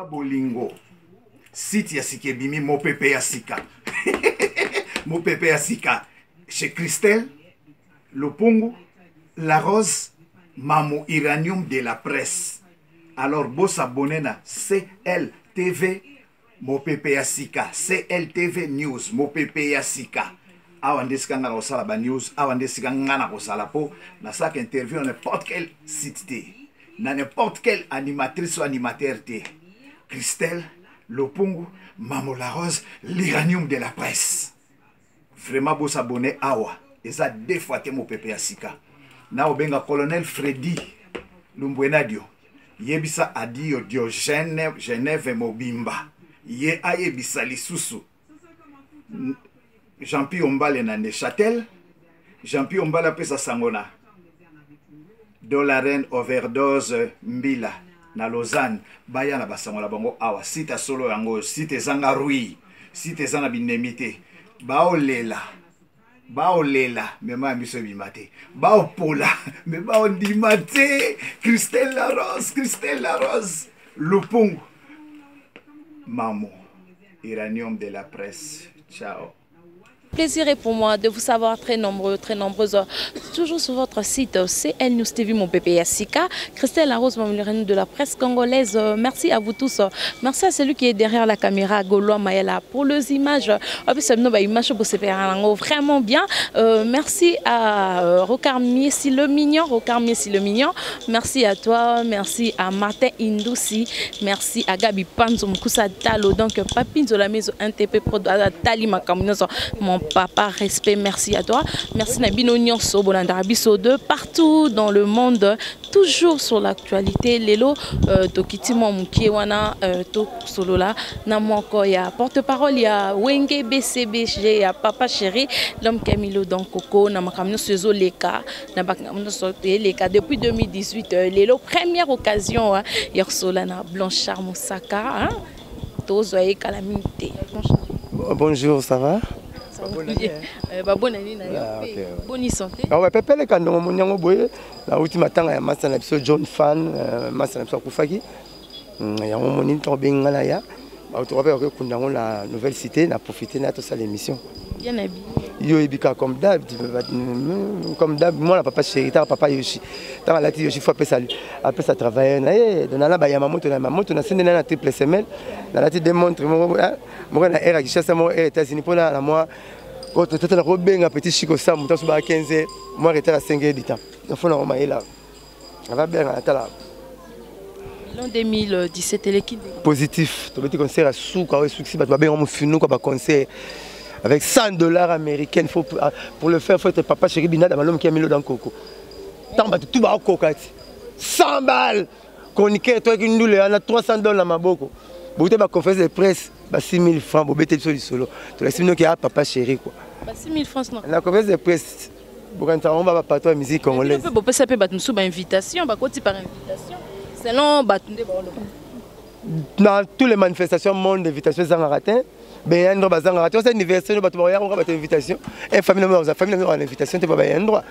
Bolingo site ya sika ebimi mopepe ya sika mopepe ya sika chez Christelle Lupungu la rose mamu uranium de la presse alors bosabone na CLTV mopepe ya sika CLTV news mopepe ya sika awa nde esika ngai nakosala ba news awa nde esika ngai nakosala mpo nasalaka interview na n'importe quel site te na n'importe quelle animatrice ou animateur te Christelle Lopungu Mamo la Rose l'uranium de la presse vraiment bosabone awa eza deux fois te mopepe ya sika na obenga colonel Freddy Lumbwenadio yebisa adio Diogène Genève mobimba ye ayebisa lisusu Jean-Pierre Ombale na Neuchâtel Jean-Pierre Ombale apesa sango na Dolaren overdose mbila na Lausanne baya na basango na bango awa site ya solo yango oyo site ezanga rui site eza na binemi te baolela baolela me mai ya miso ebima te baopola me baondima te Christelle la Rose Christelle la Rose Lupungu Mamo Uranium de la presse ciao Plaisir est pour moi de vous savoir très nombreux, très nombreuses, toujours sur votre site CL News TV, mon bébé Yassika, Christelle Larose, reine de la presse congolaise. Merci à vous tous. Merci à celui qui est derrière la caméra, Gaulois Mayela, pour les images. En plus, images pour vraiment bien. Merci à Rocard Miessi le mignon, Rocard Miessi le mignon. Merci à toi, merci à Martin Indoussi, merci à Gabi Panzo Moukusa Talo, donc Papi Nzola Mezo NTP Pro Tali Makambo nyonso. Mon papa, respect, merci à toi. Merci Nabino nyonso bolanda biso de partout dans le monde, toujours sur l'actualité. Lelo tokiti mwa mokie wana to solola na moko ya porte-parole ya Wenge BCBG ya Papa Chéri, l'homme Camilo Dankoko na makambo nyonso ezoleka na makambo nyonso eleka depuis 2018 lelo première occasion hein, ya kosola na Blanchard Mosaka hein, tozwa ye kala mingi te. Bonjour, ça va? Babona nini na yo? Boni santé? Ah ouais, pepele kandongo monyango boye nauti matanga ya masa na biso John Fan, masa na biso akufaki. Yango moni ntango obengi nga na ya bato mpe bakokunda yango na nouvelle cité, na profite na tosala émission. Bien habillé. Yo oyebika comme d'hab, comme d'hab, mwana papa chéri, taka papa Yoshi, taka alati Yoshi fo apesa apesa travailleur na ye nala bayama moto na moto na sende na triple semelle, nalati deux montres, moko moko na air ya Kinshasa, moko air États-Unis mpona na mwa tata na kobenga petit Chico Sam moto aso ba 15 mwa retard ya 5 heures du temps fo na komayela ava benga natala. L'an 2017 eleki positif, tobeti concert ya suka oyo succès, bato babenga mofinuka ba concert avec 100 $ américaine. Faut, pour le faire, faut être papa chéri binada malhomme qui a mis l'eau dans le coco. Ntango bato tu baokoka ti 100 balles, chroniqueur toyaki ndule wana 300 $ na maboko, boute ba conférence de presse ba 6000 francs, bobete biso lisolo, tolakisi bino ke a papa chéri quoi. Ba 6000 francs na conférence de presse, bokanisa bango ba bapato ya musique congolaise. Mpe bopesa mpe bato mosusu bainvitation, bakoti par invitation selon bato nde baoloba. Dans toutes les manifestations monde, invitation ezangaka te, bayandro bazangaka te. Osa anniversaire, bato bakoyaka bato invitation e famille na famille na invitation te, bayandro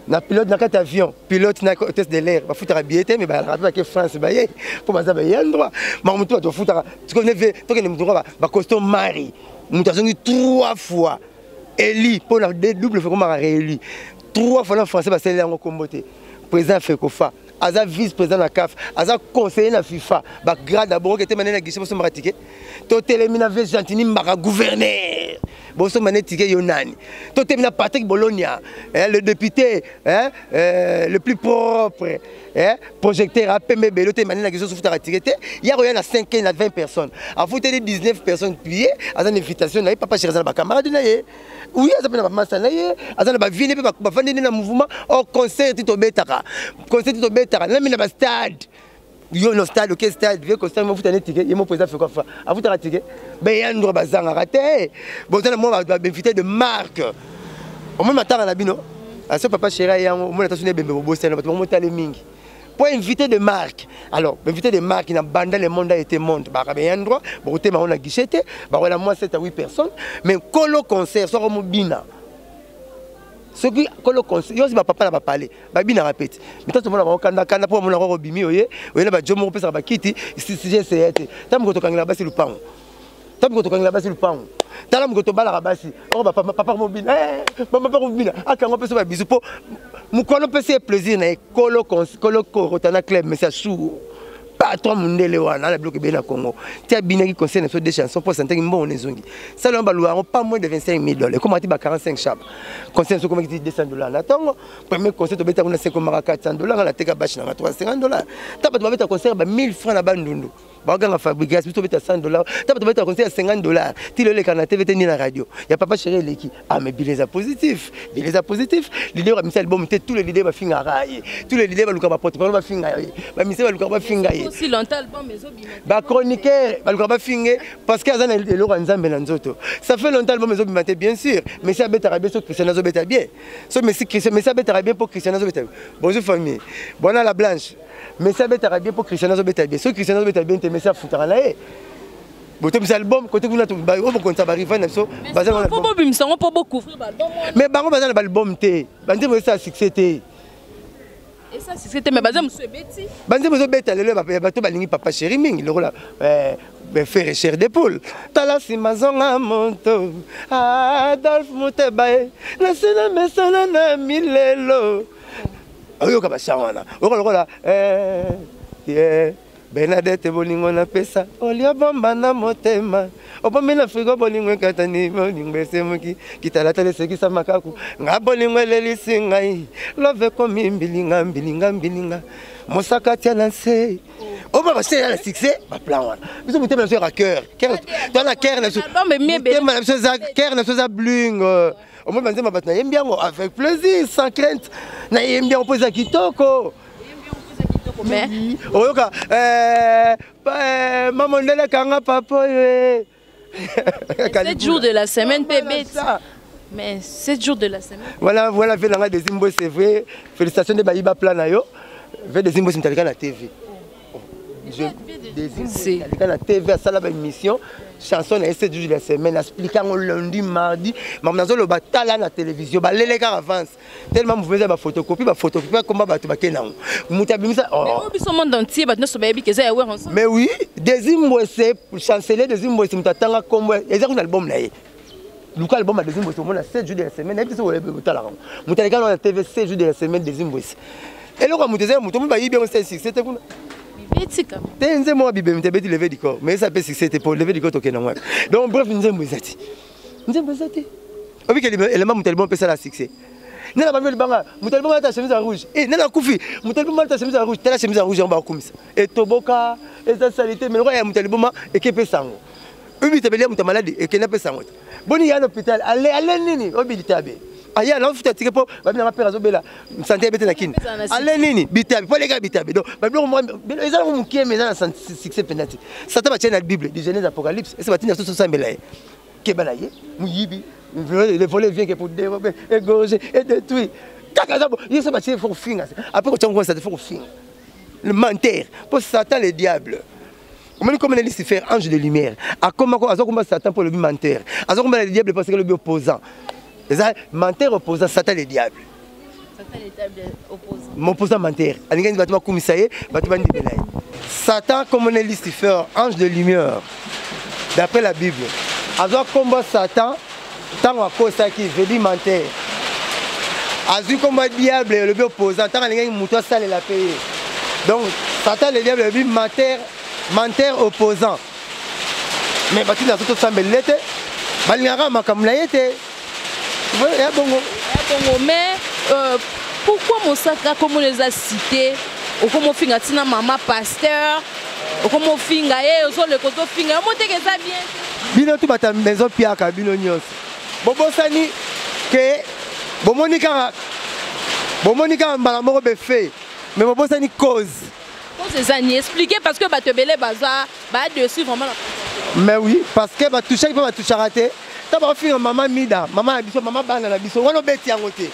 na pilote na kati avion, pilote na hôtesse de l'air bafutaka billet te, mais bayalaka mpe bake France, baye mpo baza bayandro makambo motu bato bafutaka. Tokende motu bacosto mari, moto azongi trois fois eli mpo na double fois komaka réélu trois fois na français, basaleli yango kombo te. Président Fecofa, aza vice président na CAF, aza conseiller na FIFA, bagrade abongo ke te manene na guichet bosombaka ticket. Totelemi na ve Gentini Mbaka, gouverneur, bosomba ne ticket yo nani? Totelemi na Patrick Bologna, hein, le député, hein, le plus propre, hein, projecteur apembe ebele, otelemi manene na guichet osofutaka ticket te. Ya koya na 5 na 20 personnes, afuteli 19 personnes billet, aza na invitation na ye. Papa chéri aza na bacamarade na ye, oui, aza mpe na bamasa na ye, aza na bavie mpe bavandi nde na mouvement or concert ti tobetaka, concert ti tobetaka nami na bastade yo no stade oke stade vie concert mofuta ne ticket ye mo président Fecofa afutaka ticket, beyandro bazangaka te. Boza na mwa bainvité de marque, omoni matanga na bino aso papa chéri aye yango, omoni ata soni ebembe bobosana bato bamotale mingi po invité de marque. Alors invité de marque na banda le monde a été monde baka beyan droit bokotema ngo na guichet te, bakola mwa 7 à 8 personnes, mais kolo concert soko mobina. Soki kolo yo osi bapapa na bapale babinaka peti mita tomona bango kanda kanda mpo bamona koko obimi oye oye na bajo moko opesaka bakiti sije te. Ta moko tokangela basi lupango, ta moko tokangela basi lupango, tala moko tobalaka basi oko papa mobina, mama papa mobina akanga opesa babisu mpo mokolo opesi ye plaisir na ye. Kolo kolo korotana club mais ça sourd patron mundele wana na biloko ebele na Congo ti abinaki concert na biso deux chansons mpo asantaki mbongo na ezongi sala wana baluwa yango pas moins de 25 000 $ ekomaka ti ba 45 chaba. Concert na biso ekomaki ti 200 $ na ntongo. Premier concert tobeta kuna se ekomaka 400 $. Nga nateka bashe nanga 350 $. Ta bato babeta concert ba 1000 francs na Bandundu, baganga Fabregas, biso tobeta 100 $. Ta bato babeta concert ya 50 $, ti lelo eleka na TV te ni na radio ya papa chéri eleki. Ah, mais bilan eza positif, bilan eza positif. Leader amisa album te, tous les leaders bafingaka ye, tous les leaders baluka baporte parole bafinga ye, bamise baluka bafinga ye, aussi longtemps album ezobima. Bachroniqueur baluka bafinge parce que aza na eloko ya Nzambe na nzoto. Ça fait longtemps album ezobima te, bien sûr. Mais abetaka bien so Christian azobeta bien, so Messi, Christian, Messi abetaka bien mpo Christian azobeta bien. Bonjour famille bona la blanche. Messi abetaka bien mpo Christian azobeta bien. So Christian azobeta bien te, Messi afutaka na ye botobisa album kote kuna oyo bokonisa barival na biso. Baza mpo bobimisa yango mpo bocouvrir baalbum wana. Mais bango baza na baalbum te, banzembo ezosala succès te. Esa succès te, mais baza mosusu ebeti. Banzembo ezobeta lelo ya bato balingi papa chéri mingi lokola Frère Chair de Poule, tala nsima zonga moto, Adolphe Muteba ye nasina mesana na milelo. Oyoka bachan wana, oyoka lokola Bernadette, bolingo napesa olia bomba na motema, obomi na frigo, bolingo ekatani, bolingo esemoki kitalatala esekisa makaku nga, bolingo elelisi ngai, love ekomi mbilinga mbilinga mbilinga, mosaka tia na nse oyo base ya na succès. Baplan wana, biso motema na biso yaka cœur, toa na cœur na biso, motema na biso eza cœur na biso eza bling. Omoi banzemba bato nayembi yango avec plaisir, sans crainte, nayembi yango mpo eza kitoko. Oyoka mama ndele kanga papa oyo. 7 jours de la semaine mpe ebeti, mais 7 jours de la semaine. Voilà, voilà, ve nanga Desimbo, c'est vrai, félicitations nde bayiba plan na yo. Ve Desimbo simtalika na TV, aleka na TV, asala baémission, chanson na ye 7 jours de la semaine, explique yango lundi, mardi. Mama nazoloba, tala na télévision, balele kaka avance tellement mouvement eza baphotocopie, baphotocopie akomba bato bakende yango, moto abimisa. Biso monde entier, bato nyonso bayebi ke eza ya Werrason. Mais oui, Desimbwese, chancelier Desimbwese, moto atanga kombo eza kuna album na ye. Luka album ya Desimbwese, omona 7 jours de la semaine. Nayebi te soki otalaka yango. Moto aleka na TV 7 jours de la semaine, Desimbwese, eloko ya moto eza ya moto mo bayibi yango, succès te kuna. Etika. Te, nzembo wa bibemi te, ebeti Levé du corps, mais eza mpe succès te po Levé du corps tokende yango wapi? Donc bref, nzembo eza te, nzembo eza te. Obiki elema moto album mpesala succès nena bambi libanga, moto album alata chemise ya rouge e nena akufi, moto album alata chemise ya rouge, tala chemise ya rouge yango bakumisa etoboka, eza saleté, mais lokola ya moto aliboma eke epesa yango. Obi tabeli ya moto ya maladi ekende apesa yango te. Boni ya na hôpital ale ale nini obi litabe aya na ofuta tike mpo babinanga pere azobela santé ebete na kini ale nini bitabe mpo aleka bitabe. Donc babiloko moko eza nango mokie, mais eza na succès mpenza te. Satan batie na Bible du Genèse Apocalypse, ese batinda so tosambela ye, keba na ye moyibi, le voleur vient que pour dérober, égorger et détruire. Kaka eza ye so batie, faut kofinga après kotia ngo Satan, faut kofinga le menteur mpo Satan le diable omoni comme na Lucifer, ange de lumière, akomako aza komba Satan mpo olobi menteur, aza komba le diable parce que olobi opposant, eza menteur opposant, Satan le diable. M'opposant menteur, alingani bato bakumisa ye, bato bandimela ye. Satan comme on est Lucifer, ange de lumière d'après la Bible, azwa kombo Satan ntango akosaki, veut menteur, azwi kombo diable, elobi opposant, ntango alingaki moto asalela mpe ye. Donc Satan le diable elobi menteur, menteur opposant, mais bato na so tosambelele te, balingaka makambo na ye te, ya bongo. Bongo, mais pourquoi Mosaka komona eza cité, okoma ofinga ntina mama pasteur, okoma ofinga ye, ozoleka ozofinga yo moteke, eza bien? Bino tu bato ya maison piaka, bino nyonso bobosani ke bomoni kaka, bomoni kaka mbala moko befe, mais bobosani cause. Cause eza ni expliquer parce que bato ebele baza badessus vraiment. Mais oui, parce que batouchaki mpe batouchaka te. Ta bakofinga mama Mida, mama na biso, mama bana na biso wana, obeti yango te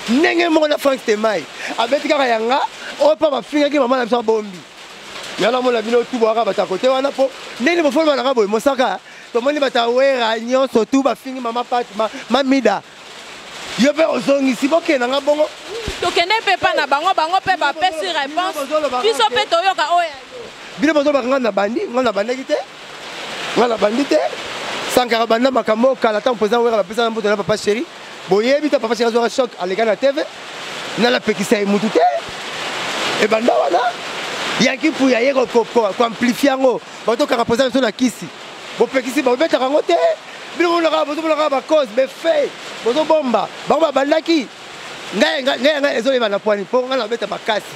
ndenge moko na Frank Temai abeti kaka yanga oyo mpa bafingaki mama na biso, abombi yana mona bino tu bwaka bato ya kote wana mpo ndenge bofolo banaka boye. Mosaka tomoni bato ya Wera nyonso tu bafingi mama Pat, mamida. Yo mpe ozongisi, bokende nga bongo. Tokende mpe pa na bango, bango mpe bapesi réponse, biso mpe toyoka oyo. Bino bozolobaka nga na bandi, nga na bandaki te, nga na bandi te. Sankara banda makambo kala, ntango président Wera bapesa na mboto na papa chéri, boyebi ta papa chéri azwaka choc, aleka na TV, nalapekisa ye mutu te. Ebanda wana yanki mpuya ye koamplifie yango, batokanga président biso na kisi, bopekisi bobetaka yango te. Bino bomonaka, bozomonaka bacause befe, bozobomba bango babandaki. Ngai ngai ezoyeba na pwani mpo ngai nabeta makasi,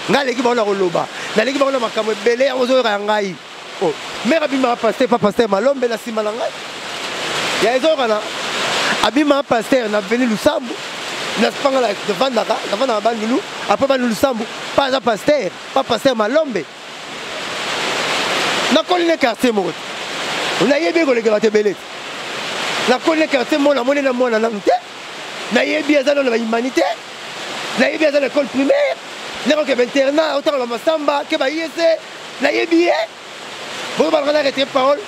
ngai aleki bango na koloba, naleki bango na makambo ebele, yango ozoyoka ya ngai. Oh, mare abimaka paster pa paster Malombe na nsima na ngai ya ezoyokana, abimaka paster na veni Lusambo na panga navandaka, navandaka Bandulu, apres Bandulu Lusambo pa aza paster pa paster Malombe. Nakoli na quartier moko te, nayebi koleka bato ebele te. Nakoli na quartier moko, namoni na mwana nanu te, nayebi aza nano na bahumanité, nayebi aza na école primaire, nakokeba internat, otanga bamasamba ke bayese, nayebi ye. Boyobalanga na retire parole,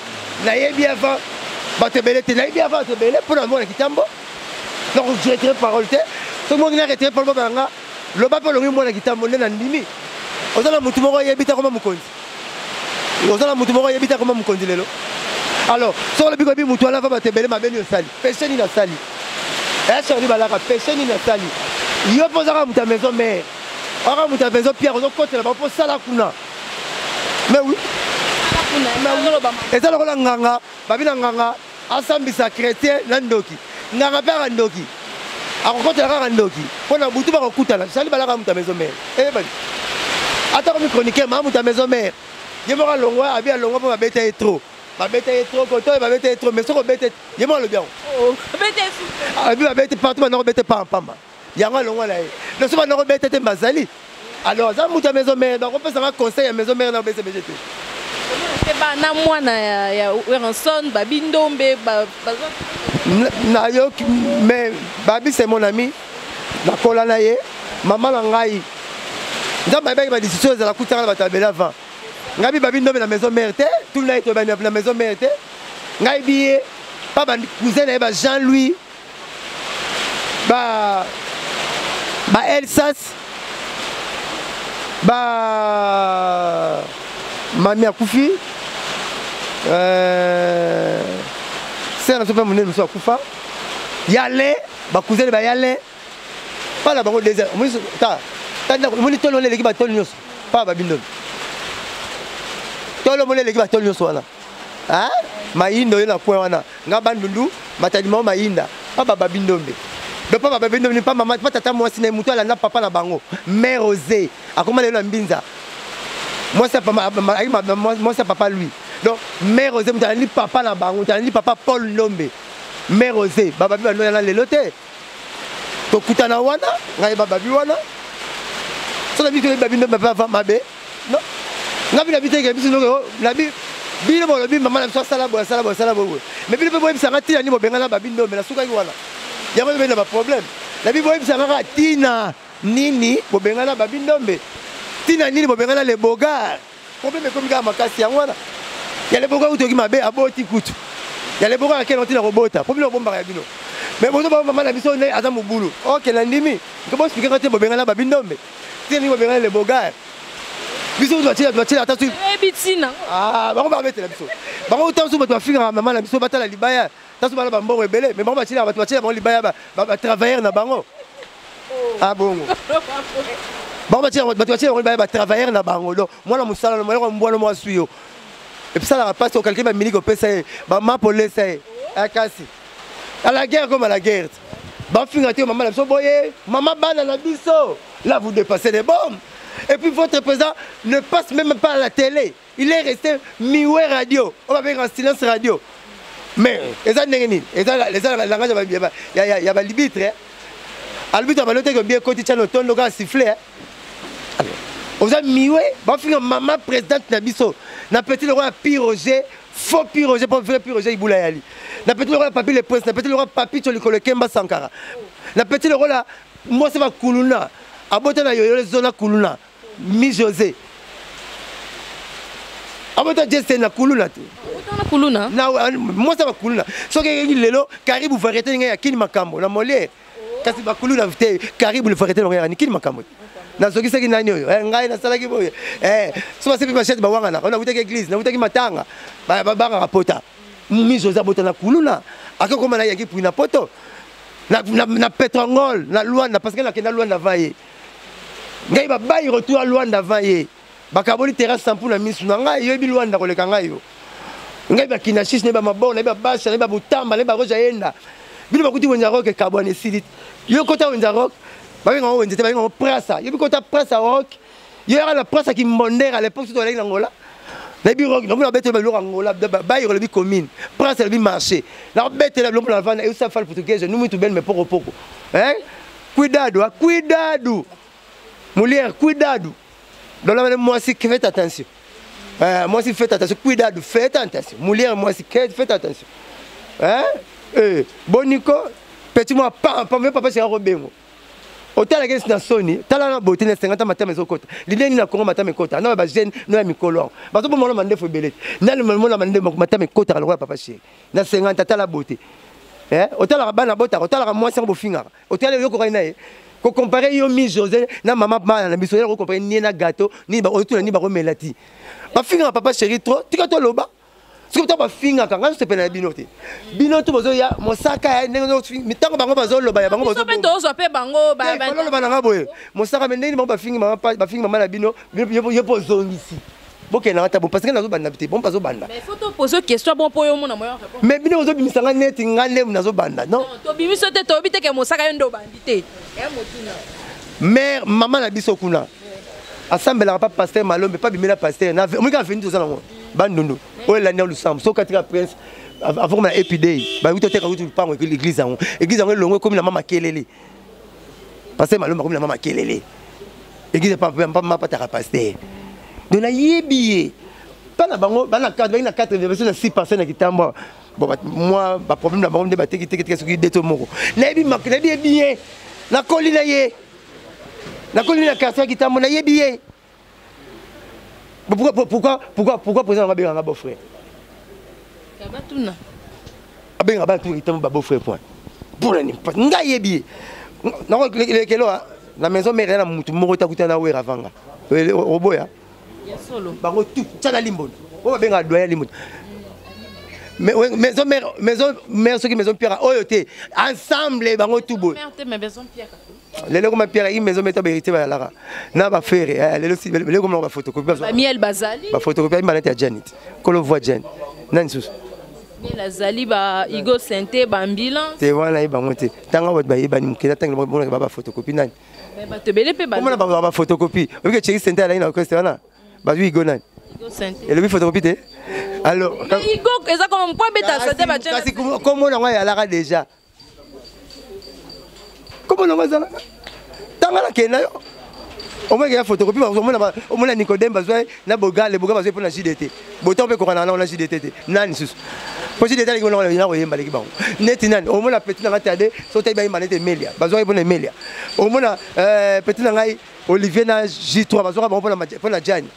nayebi avant bato ebele te, nayebi avant bato ebele mpo na mwana kitambo, nakoretire parole te. Soki mongi na retire parole, bobalanga loba mpe olongi mwana kitambo nde na ndimi. Oza na motu moko oyebi te akoma mokonzi, oza na motu moko oyebi te akoma mokonzi lelo. Alors soki olobi koyebi motu wana, va bato ebele, mabe nini osali? Peshe nini asali? Charli Balaka, peshe nini asali? Yo mpo ozaka moto ya maison mare, aka moto ya maison Pierre, ozokotela bango mpo osala kuna. Mais oui, eza lokola nganga babi na nganga asambisa chrétien na ndoki, nganga mpe aka ndoki, akokotela kaka ndoki mpo na butu bakokutana. Charli Balaka moto ya maison mare, eyebani ata komi chroniqueur, maa moto ya maison mare ye moko alongwa, abi alongwa mpo babeta ye trop, babeta ye trop koto oyo, babeta ye trop. Mais soki obete ye moko alobi yango, abi babete partout, banda kobete pampamba, yango alongwa na ye. Donc soki banda kobete te, bazali alors aza moto ya maison mare, bakopesanga conseil ya maison mare na obese bese te. Te bana mwana ya Werrason Babi Ndombe nayoki, mais Babi c'est mon ami, nakola na ye, mama na ngai Nzambe ayebaki badiscussion ezala kutanga na bato ya bela avant. Ngai bi Babi Ndombe na maison mare te, tuna ye, toyebani na maison mare te. Ngai bi ye pa bacousin na ye ba Jean Louis, ba Elsas, ba mami akufi, sere na biso mpe monene mosusu akufa, yale bacousin bayale pa na bango désert. Ta omoni tolo wana eleki batolo nyonso, pa babindomi tolo moni eleki batolo nyonso wana, mayinda oyo na coin wana, nga Bandundu Matadi mao mayinda pa bababindombe. Donc pa bababindombe, pa mama, pa tata mwasi na ye motu alanda papa na bango, mère Osé akoma lelo na Mbinza, mwasi ya papa lui. Donc mère Osé moto alandi papa na bango, moto alandi papa Paul Ndombe, mère Osé bababi bandoya na lelo te. Tokutana wana ngai bababi wana, so na biso toyebi babi Ndombe mpe mabe non. Nga bino biteke biso ndoko nabi bino bolobi mama na biso asala boye, asala boye, asala boye, mais bino mpe boyebisanga ntina nini bobengana Babi Ndombe. Nasukaki wana, yango ebe na baproblème nabi, boyebisanga kaka ntina nini bobengana Babi Ndombe, ntina nini bobengana le Bogar. Problème ekomi kaka makasi yango wana ya le Bogar, utoki mabe aboti kutu ya le Bogar akende ntina kobota po bino bombaka ya bino, mais bozoba mama na biso nde aza mobulu. Ok, nandimi ke boexplike nga te bobengana Babi Ndombe, ntina nini bobengana le Bogar. Biso kutu batiela ata soki oyebi ntina. Bango babetela biso, bango ta mosusu bato bafingaka mama na biso, batala libaya ta soki bana bambongo ebele, mais bango batielaka bato, batiela bango libaya batravailleur na bango. Bongo bango batiela bato, batiela bango libaya batravailleur na bango. Donc mwana mosala mwana mbwana mwa swi yo episalaka mpasi, okalike bamiliki opesa ye, bamapo olesa ye, kasi à la guerre comme à la guerre, bafinga te mama na biso boye, mama bana na biso. Là vous dépassez les bombes. Et puis votre président ne passe même pas à la télé, il est resté muet radio, on va faire un silence radio. Mais eza ndenge nini? Eza langage ya balibitre, arbitre balo te ke bien koti tia notondo kaka sifflet, oza muet. Bafinga mama présidente na biso na petit lokola Pi Roger, faux Pi Roger, po vrai Pi Roger ibula yali na petit lokola Papi le Prince, na petit lokola Papi Tolikolo Ekemba Sankara, na petit lokola mwasi bakuluna abota na yoyo zona kuluna mi José abota jeste na kuluna te. Kuluna. Na mwasi bakuluna soki ekengi lelo karibu variété ngai ya kini makambo na Molière. Kasi bakuluna te, karibu le farete longo ya nikini makambo. Nazokisaki nani oyo? Eh, ngai nasalaki boye. Eh, so basepi machete bawanganaka. Nawutaki église, nawutaki matanga. Babangaka pota. Mi José abota na kuluna. Akokoma na yanki pui na poto. Na, na, na Petrangol, na Luanda, parce que nakenda Luanda avant ye. Ngai babayi retour à Luanda avant ye. Bakaboli terrasse sampu na misu na ngai, yoyebi Luanda koleka ngai yo. Ngai bakinashis, nayebi bamabor, nayebi babasha, nayebi babutamba, nayebi baroja yenda. Bino bakuti wenza rock ekabwana esili. Yo kota wenza rock, babenga yango wenze te, babenga yango prasa. Yobi kota prasa rock, yo yaka na prasa kimbondera à l'époque surtout alaki na Angola. Nayebi rock, nakomona babetela biloko Angola, bayeko lobi commune, prasa lobi marché. Nakobetela biloko na vanda, eusa fale portugais, nous mutu belle mais poko poko. Hein? Cuidado, ah, cuidado. Mulher, cuidado. Dona mwasi, faites attention. Euh, mwasi, faites attention. Cuidado, faites attention. Mulher, mwasi, faites attention. Hein? Eh, boniko, petit moi, pam, pam, papa, c'est un robengo. Otalaki esi na soni, tala na beauté na 50 matama ezokota. Lide nini na Congo matama ekota. Na ba jeune no ya mikolo yango. Bazoboma na mandefu ebele. Nani mona mandefu matama ekotaka lokola papa chéri. Na 50 tala beauté. Eh, otalaka bana botaka, otalaka mwasi yango bofingaka. Otala yokokai na ye. Ko comparer yo mi José na mama bana na biso, ko comparer ni na gâteau, ni ba otuna ni ba komela ti. Bafingaka papa chéri trop, tika to loba. Soki to bafingaka ngai tosepela na bino te. Bino to bozoya mosaka ya ndenge ntango bango bazoloba ya bango biso mpe tozwa mpe bango bazoloba na ngai boye mosaka me ndenge bango bafingi mama bafingi mama na bino yo mpo ozongisi bokende nanga ta parce que nazobanda te bon bazobanda mais faut toposer question bon mpo yo omona moyen répondre mais bino bozobimisa ngai neti ngai nde nazobanda non tobimisi te toyebi te ke mosaka yo nde obandi te ya motuna mare mama na biso kuna asambelaka pa pasteur Malombe pa bimela pasteur na omoni kaka veni toza nango bandundu oyo elandi ya lusambo soki katika prince avant na epidei bayuti oteka kuti lupango église yango église yango elongo ekomi na mama kelele pasteur Malombe akomi na mama kelele église mapataka pasteur donc nayebi ye mpa na bango bana bangi na 4 version na 6 parcelle na kitambo bon moi baproblème na bango nde batekiteketeke soki deto moko nayebi nayebi ye bien nakoli na ye nakoli na quartier ya kitambo nayebi ye. Pourquoi, pourquoi, pourquoi, pourquoi président abengaka beau frère? Batuna. Abengaka bana tout kitambo ba beau frère point. Pour nini? Ngai yebi ye. Nako lekelo na maison mère na mutu moko takuta na wera vanga. Oboya. Ya solo. Bango tout tala limbondo. Oyo babengaka doyen limbondo. Mais maison mère, maison mère soki maison pierre oyo te ensemble bango tout boye. Mère te mais maison pierre. Lelo koma pierre i maison mère vérité bayalaka na ba frère lelo si lelo koma ba photocopie ba miel bazali. Ba photocopie manete ya Janet. Kolo voix Jan. Nani susu? Miel azali ba Igo Sente ba ambulance. Te wana ye bango te. Tanga bato bayebani moke na tanga bonaka ba ba photocopie nani? Mais bato ebele mpe ba. Komona ba ba photocopie. Oyebi ke Thierry Sente alaki na orchestre wana? Bazwi Igo nani? Igo Sente. Elobi photocopie te? Alors, Igo eza comme mpo ebeta sente ba Kasi komona ngo ayalaka déjà. Komona ngo ezalaka. Tanga na kenda yo. Omoni ya photocopie omona omona Nicodème bazwa na Bogale, Bogale bazwa pona JDT. Botan pe kokana na JDT te. Nani susu? Po JDT aleki bona na koyemba leki bango. Neti nani? Omona petit na ngai so tayi bayemba neti Emelia. Bazwa pona Emelia. Omona petit na ngai Olivier na J3 bazwaka bango pona pona Gianni.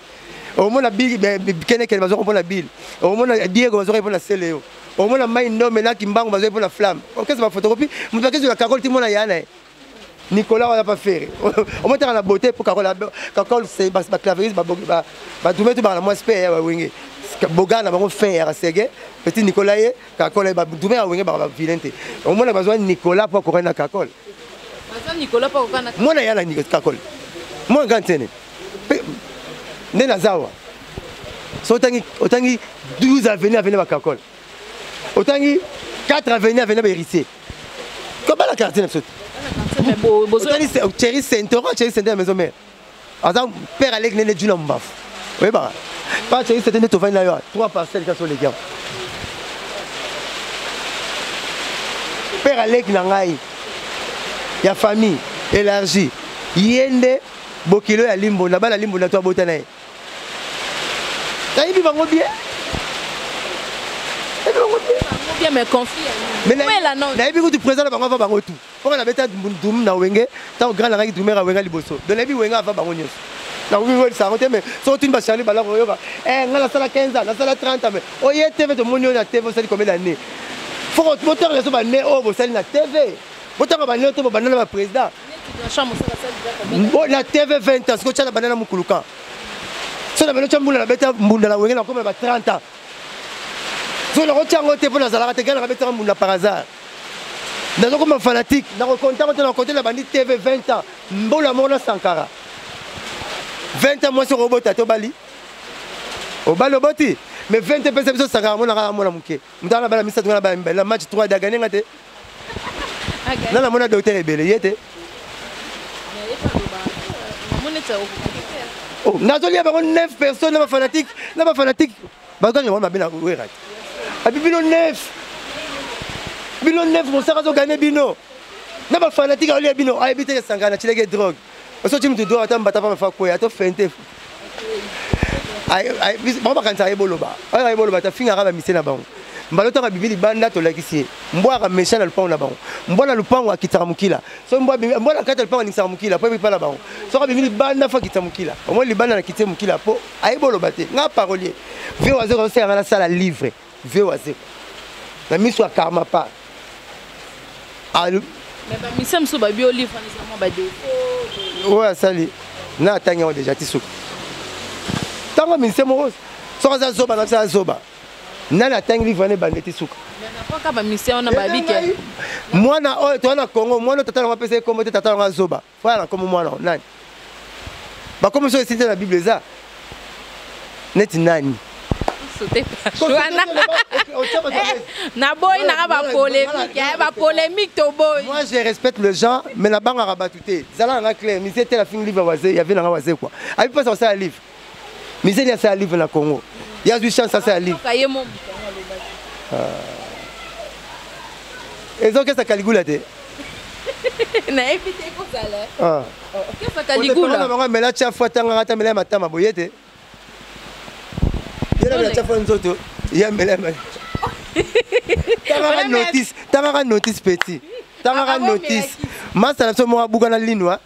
Omona Bill kene kene bazwaka pona Bill. Omona Diego bazwaka pona Celeo. Omona Mai Ndombe na Kimbangu bazwaka pona Flamme. Okesa ba photocopie, mutu akesi na Carole timona yana. Nicolas wana pas ferré. Omotaka na beauté pour Carole, Carole c'est ba claverise ba ba trouver tout ba moi spé ya ba wenge. Boga na bango fer ya sege, petit Nicolas ye, Carole ba trouver ya wenge ba vilain te. Omona bazwa Nicolas pour kokana Carole. Bazwa Nicolas pour kokana. Mona ya na Nicolas Carole. Mona gantene. Nde nazawa. So otangi otangi 12 avenue avenue ba Carole. Otangi 4 avenue avenue ba héritier. Kobala quartier na biso. Otali Thierry Sentoro, Thierry Sentoro maison mère. Aza père aleki nene Juna Mbafu. Oyebaka. Pa Thierry Sentoro nde tovandi na yo trois parcelles kasi oleki yango. Père aleki na ngai ya famille élargie. Ye nde bokilo ya Limbonda, bana Limbonda to abota na ye. Nayebi bango bien. Nayebi bango bien. Bango bien mais conflit. Mais nayebi kutu président na bango ava bango tout. Mpo nabeta dum na wenge ntango grand nangaki drumer ya wenge liboso. Donc nayebi wenge ava bango nyonso. Nakoki koyebisa yango te mais soki otuni ba Charlie Balak oyoka eh ngai nasala 15 ans, nasala 30 ans mais oye TV tomoni oyo na TV osali combien d'années? Faut botanga so ba ne oyo bosali na TV. Botanga ba to banda na ba président. Na TV 20 ans, siko tya na banda na mukuluka. So na bino tya mbunda na beta mbunda na wenge na koma ba 30 ans. So na kotya yango te mpo nazalaka te gana kabetaka mbunda par hasard. Nazokoma fanatique, nakokonta ngo te na kote na bandi TV 20 ans. Mbola moko na Sankara. 20 ans mwasi okobota te obali. Obali oboti. Mais 20 ans pesa biso Sankara mona kaka mwana moke. Moto ana bala misato na bala mibale na match 3 dagane nga te. Na namona docteur ebele ye te. Oh, nazolia bango 9 personnes na bafanatique na bafanatique bazoganga bango mabe na wera te abi bino 9 bino 9 mosaka azogane bino na bafanatique aolia bino ayebi te esangana tileke drogue osoti mutu drogue ata mbata pamba fa kweya ato fente bango bakanisaka ye boloba oyo ye boloba te afingaka bamisie na bango mbala otanga abimi libanda tolakisi ye mbwa aka méchant na lupango na bango mbwa na lupango akitaka mokila so mbwa mbwa na kati ya lupango aningisaka mokila po ebipa na bango soki abimi libanda fo akitisa mokila omoni libanda na kitise mokila po ayebi oloba te nga parolier vie wazeko azosala nga nasala livre vie wazeko na miso ya karma pa mais mosusu babi olive wana eza mwa badefo oyo asali na atangi yango deja ti suka ntango mise moko soki aza zoba na biso aza zoba nani atangi livre wana ebande ti suka mwana oyo toza na congo mwana oyo tata nango apesa ye kombo te tata nango azoba fo ya na kombo mwana oyo nani bakomi so esili te na bible eza neti nani naboyi nanga bapolémique eh, bapolémique toboyi. Moi, je respecte les gens, mais nabangaka bato te. Zala nanga clair mise te, nafingi livre waze ya vie nanga waze quoi. Abi mpasa kosala livre, mise ni asala livre na Congo, ye azwi chance asala livre. Ezokesa Caligula te. Nayebi te kozala. Ah. Okesa Caligula. Bango amela chafu, atangaka ata amela ya matama boye te. Ye namela chafu ya nzoto, ye amela ya tangaka notice, tangaka notice petit, tangaka notice. Masa na biso moko abuka na linwa,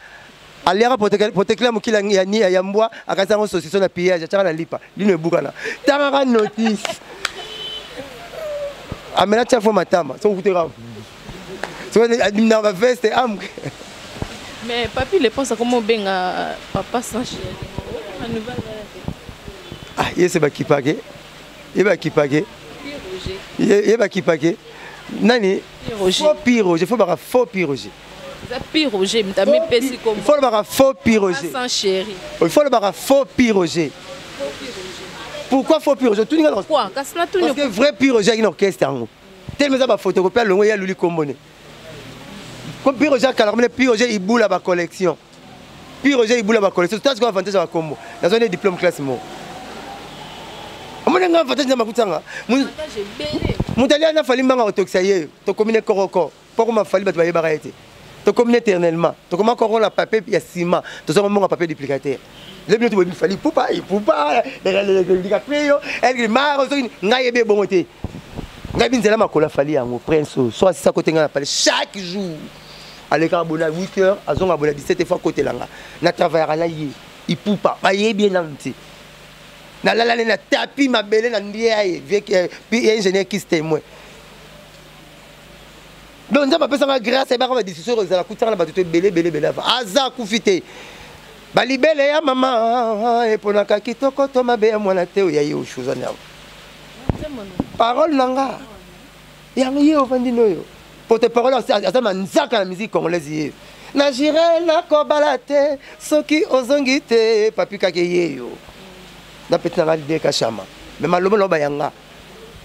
aliaka potekela mokili ya, ya mbwa, akasi yango saucisson na pillage, atiaka na lipa, lino ebukana. Tangaka notice, amela chafu matama soki okuteka soki adimina baveste amke. Mais papi le pense akoma obenga papa sans chéri. Ah, ye se bakipake, ye bakipake, ye bakipake nani? Faux Pi Roger, fo baka faux Pi Roger. Eza Pi Roger moto amipesi kombo. Fo lobaka faux Pi Roger. Sans chéri. Il faut lobaka faux Pi Roger. Pourquoi faux Pi Roger? Tuninga. Pourquoi? Kasi natuni. Parce que vrai Pi Roger aki na orchestre yango telema eza baphotocopie alongo ye aluli kombone. Comme Pi Roger akala komene Pi Roger ibula bacollection, Pi Roger ibula bacollection. Tala sikoyo avantage ya bakombo. Nazwa nde diplôme classe moko, omoni nga avantage na makutanga moto alia na Fally mbanga kotokisa ye. Tokomi ne koroko mpo koma Fally, bato bayebaka ye te. Tokomi ne éternellement, tokoma koko na papier ya ciment, tozwaka mbongo ya papier duplicateur. Le bino toboyebi Fally Ipupa, Ipupa DiCaprio Elgri Maro. Soki ngai yebi ebongo te, ngai bi nzela makolo afali yango prince oyo so asisa kote ngai na pale chaque jour alekaka bona 8 heures, azonga bona 17 fois kotelanga na travaillaka na ye. Ipupa bayebi ye nanu te. Nalala ne na tapi mabele na ndia ye ye ingénieur kis témoin. Donc Nzambe apesanga grâce, ayebaka badiscussion oyo ezala kutaka na bato to ebele ebele ebele. Ava aza akufi te. Balibele ya mama eponaka kitoko to mabe ya mwana te. Oyo ya ye oshuzani awa, parole na nga yango ye ovandi noyo porte parole aza manzaka na musique congolaise. Ye na jure nakobala te soki ozongi te papi kake ye yo na peti na nga lider kashama. Me maloba na bayanga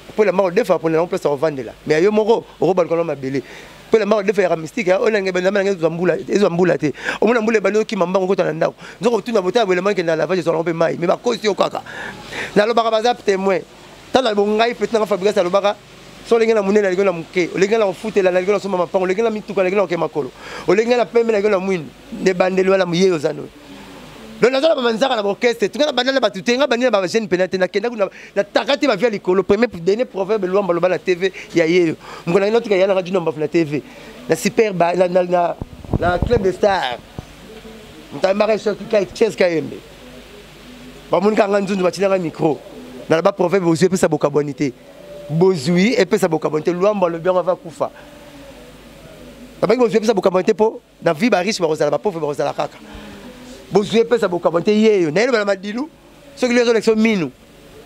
mpo elamba kodefa mpona yango place kovandela, mais yo moko okobaluka na mabele mpo elamba kodefa yaka mystique oyo nange elamba nange ezwa mbula, ezwa mbula te. Omona mbula ebandi okima mbango okota na ndako, nzoko otuna botala boye elamba ekende na lavage, ezwaka mpe mai. Mais bakosi yo kaka. Nalobaka baza témoin tala bongai peti nanga Fabrigas alobaka so olenge na monene, alingi na moke, olenge na kofutela, nalingi na somba mapango, olenge na mituka, nalingi na koke makolo, olenge na pembe, nalingi na mwindu ebandeli wana ye oza noyo. Donc naza na bamanzaka na baorchestre tunga na banda na bato te. Nga bandi na bajeune pena te, nakenda kuna nataka te bavia likolo. Premier dernier proverbe Lwamba loba na TV ya yeyo moko nangi natika ya nanga Jino Mbafu na TV na super ba, na Club de Star. Moto ayembaka Ches Kayembe, bamoni kanga nzunzu, batinanga micro, naloba proverbe: bozwi epesa bokabwani te, bozwi epesa bokabwani te. Lwamba alobi yango ava kufa. Babaki bozwi epesa bokambo te mpo na vie ba riche bakozala ba pauvre bakozala kaka. Bozwi epesa bokambo te yeyo. Na yeloba na madilu soki lelo ezolekisa minu.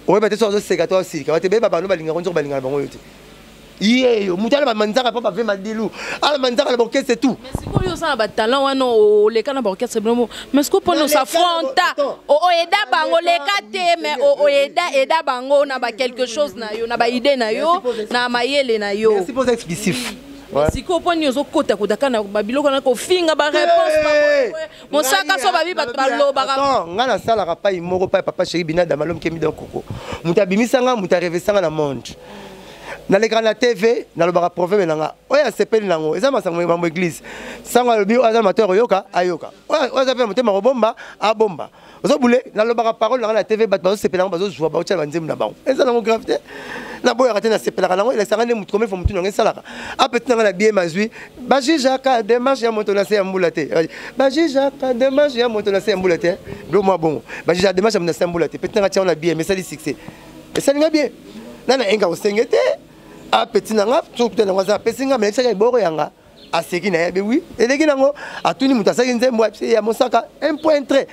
Oyeba te soki azoseka to asilika. Bato ebele babano balingaka nzoko balingaka bango yo te. Yeyo moto ala bamanzaka mpo bave madilu ala manzaka na baorchestre tout. Mais sikoyo oza na batalent wana oleka na baorchestre bino mais sikoyo mpona osafronta oeda bango leka te mais oeda eda bango na ba quelque chose na yo na baide na yo na mayele na yo. Merci pour explicif. Sikoyo mpo nini ozokota kota kaka na babiloko na kofinga bareponse mosaka so babi bato balobaka? Ngai nasalaka pai moko pai papa chéri binada malomke midon koko moto abimisa nga, moto arevesa nga na monde. Nalekaka na TV, nalobaka proverbe na nga oyo asepeli nango eza masango mambo église. Sango alobi oyo aza mato ya koyoka ayoka, oyo aza mpe na motema kobomba abomba. Ozobule nalobaka parole na nga na TV, bato bazosepela yango, bazozwa baotyala banzembo na bango. Eza nango grave te, naboyaka te, nasepelaka nango. Elakisaka nde motu komefo motu nango esalaka apeti nanga na bie mazwi. Bajijaka démarche ya moto na se ya mbula te, bajijaka démarche ya moto na se ya mbula te, bilo mwa bongo. Bajijaka démarche ya moto na se ya mbula te. Peti nanga tiango na bie, mais esali succès, esalinga bien. Nana enga kosenge te apeti nanga soki nango aza apesi nga, mais esaka eboro yanga aseki na ye be wi eleki nango. Atuni moto asalaki nzembo ya mosaka un point trait.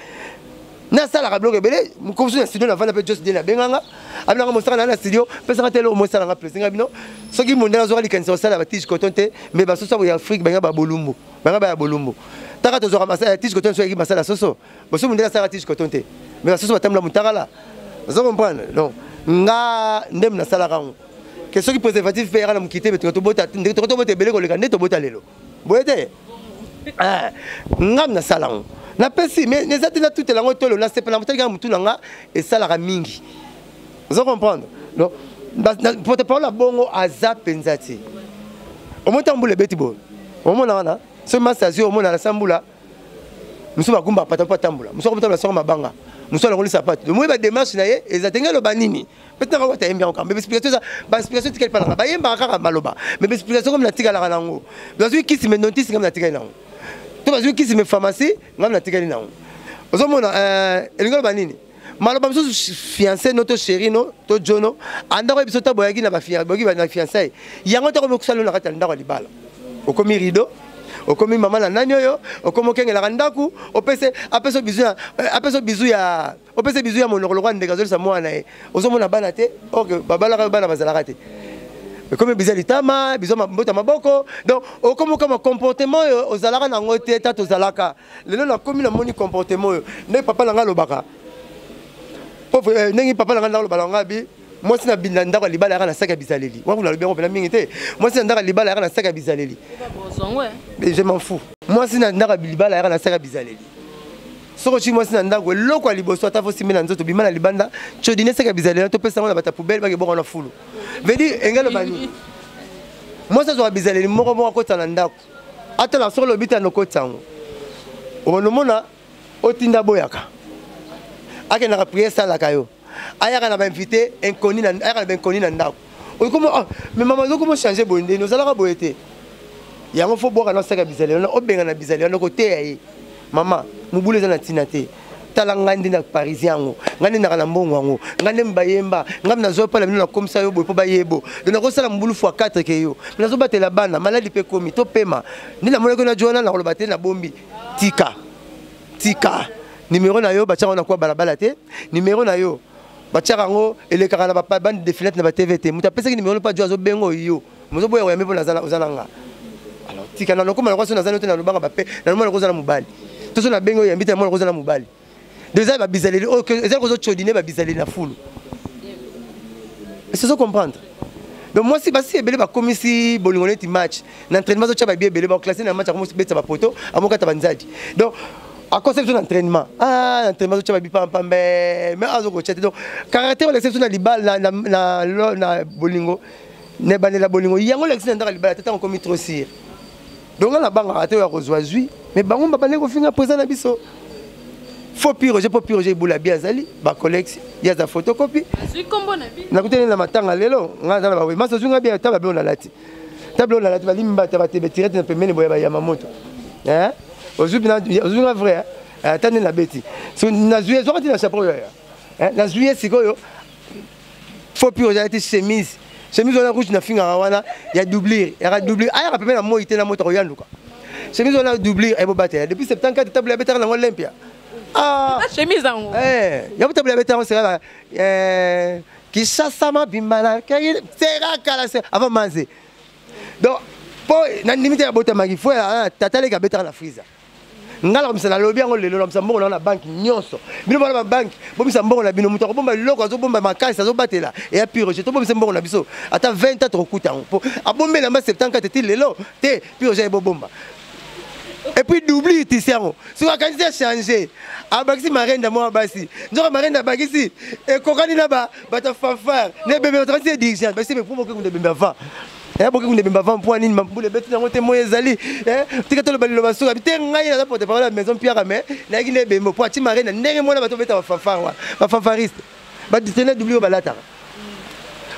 Nasalaka biloko ebele mokomosu na studio navanda mpe jos de nabenganga abinanga mosaka na na studio pesanga te eloko mosalanga plaisir bino. Soki mondele azwaka likanisa kosala batige coton te, mais basoso ya Afrique banga babolumbu, banga baya bolumbu taka tozwaka tige coton. Soki masala soso boso mondele asalaka tige coton te, mais basoso batambola motakala. Ozo comprendre? Donc nga ndem nasalaka yango ke soki préservatif mpe yaka na mokili te, betonga tobota tobota ebele koleka nde tobota lelo boye te. Ngam nasala yango, napesi mais eza te natutela yango tolo nasepela motali kaka motu na nga esalaka mingi. Ozo comprendre? Donc porte parole ya bongo aza mpenza te. Omoni ntango mbula ebeti boye, omona wana soki masi azwi, omona na sa mbula mosusu bagumba pata mpo atambola, mosusu akotambola songo mabanga, mosusu alongoli sapato. Omoni badémarche na ye eza te. Ngai eloba nini? Peut-être nanga wata yembi yango kaka, mais baexplication eza baexplication etikali mpa nanga. Bayembaka kaka maloba, mais baexplication komi natikalaka nango. Bazwi kisi me nontisi, ngami natikali nango to bazwi kisi me pharmacie, ngami natikali nango. Ozomona elingi oloba nini? Maloba mosusu fiancé no to chéri no to jono andako ye biso ta boyaki na boyaki na fiançaille yango ntango mokosala na kati ya ndako ya libala, okomi rideau, okomi mama na nani oyo okomi okengelaka ndako, opese apesa bizu ya apesa bizu ya opesa bizu ya monoko lokola ndeke azolisa mwana na ye. Ozomona bana te, ok, babalaka bana bazalaka te, ekomi biza litama bizo mbota maboko. Donc okomi okama comportement oyo ozalaka nango te. Ta tozalaka lelo nakomi namoni comportement oyo ndenge papa na ngai alobaka, ndenge papa na ngai ndako alobaka nga bi mwasi na ndako ya libala yaka na saki ya bizaleli. Wana nalobi yango mpena mingi te. Mwasi na ndako ya libala yaka na saki ya bizaleli, je m'en fous. Mwasi na ndako ya libala yaka na saki ya bizaleli. Soki otii mwasi na ndako, eloko ya liboso ata fosimbi na nzoto, bima na libanda codine saki ya bizaleli, topesa yango na bato ya poubelle bakebonga na fulu. Veut dire engai loba nini? Mwasi azwaka bizaleli moko moko akotisa na ndako. Ata na soki olobi te anokotisa yango, okomona otinda boyaka akendaka priere esalaka yo ayaka na bainvité inconnu, ayaka na bainconnu na ndako. Okoma oh, mais mama ozokoma ochange boye ndeni ozalaka boye te. Yango fo bwaka na osaka bizaleli wana, obenga na bizaleli wana koteya ye. Mama, mobulu eza na ntina te. Tala ngai nde na parisien yango, ngai nde naka na mbongo yango, ngai nde bayemba ngai nazwa mpo na bino nakomisa yo boye mpo bayebo. Donc nakosala mobulu fois 4 ke yo me nazobatela bana maladi mpe ekomi topema nde namonaki na jwana. Nakoloba te, nabombi. Tika tika nimero na yo batiaka na kwa balabala te. Nimero na yo batiaka yango elekaka na bande de fenêtre na batv te. Moto apesaki nimero mpo ajo azobenga yo, mozoboya koyambi mpo oza na nga. Alors tika na lokoma lokola so naza te, nalobanga bape nalomona lokola oza na mobali to so nabengi oyo yambi te, namona lokola oza na mobali. Eza babizaleli oyo eza kozocodine babizaleli na fulu. Est-ce que comprendre? Donc mwasi basi ebele bakomisi bolingo neti match na entraînement, azotya babi ebele baclasse na match, akomi betisa bapoto, amokata banzadi. Donc akosa biso na entraînement, ah, na entraînement azotya babi pampambe, mais azokotya te. Donc caractère olakisa biso na libala na bolingo, na ebandela bolingo, yango olakisi na ndako ya libala te ntango okomi trop sire. Donc nga nabangaka te oyo akozwa zwi, mais bango babandaki kofinga président na biso faux piroge mpo piroge ebula bi azali bacollexe ye aza photocopie. Nakutani na matanga lelo, nga aza na bawe masa ozwi nga bien ta babe nalati table oyo nalati balimbata batebe tirete na pembeni boya bayama moto ozwi nga vrai ata nde nabeti nazwi ezwaka ti na chapeau oyo nazwi ye sikoyo. Faux piroge alati chemise. Chemise wana rouge nafingaka wana ya doublure, yaka doublure, ayaka pembe na moi te na moto akoyanduka. Chemise wana doublure ebobatela depuis 74 table abetaka nango Olympia. Ah, chemise yango. Eh, ya table abetaka yango sera eh Kinshasa mabimba na sera kala avant manze. Donc po na ndimi te abotamaki fo tata leki abetaka na freezer. Nga nakomisa nalobi yango lelo, nakomisa mbongo na na banque nyonso. Bino bana babanque, bomisa mbongo na bino. Moto akobomba liloko, azobomba makasi, azobatela eya pire. Tobomisa mbongo na biso ata 20 ans, tokokuta yango po abombela yamba 74 ti lelo te. Pire ebobomba et puis doubli tisi yango. Soki akanisi achange, abakisi marenda mwa basi, nzoka marenda abakisi ekokani na bato ya fanfare na ebembe. Bato akanisi dirigeant basi po bokekunda ebembe avant, boke kunda ebembe avant. Mpo nini? Mambula ebeti yango te, moi ezali. Tika toloba liloba suka te. Ngai naza porte parole ya Maison Piaka, mais nayaki na ebembe po ati marenda ndenge mwana bato obeta bafanfare wana, bafanfariste baditene doubli oyo balataka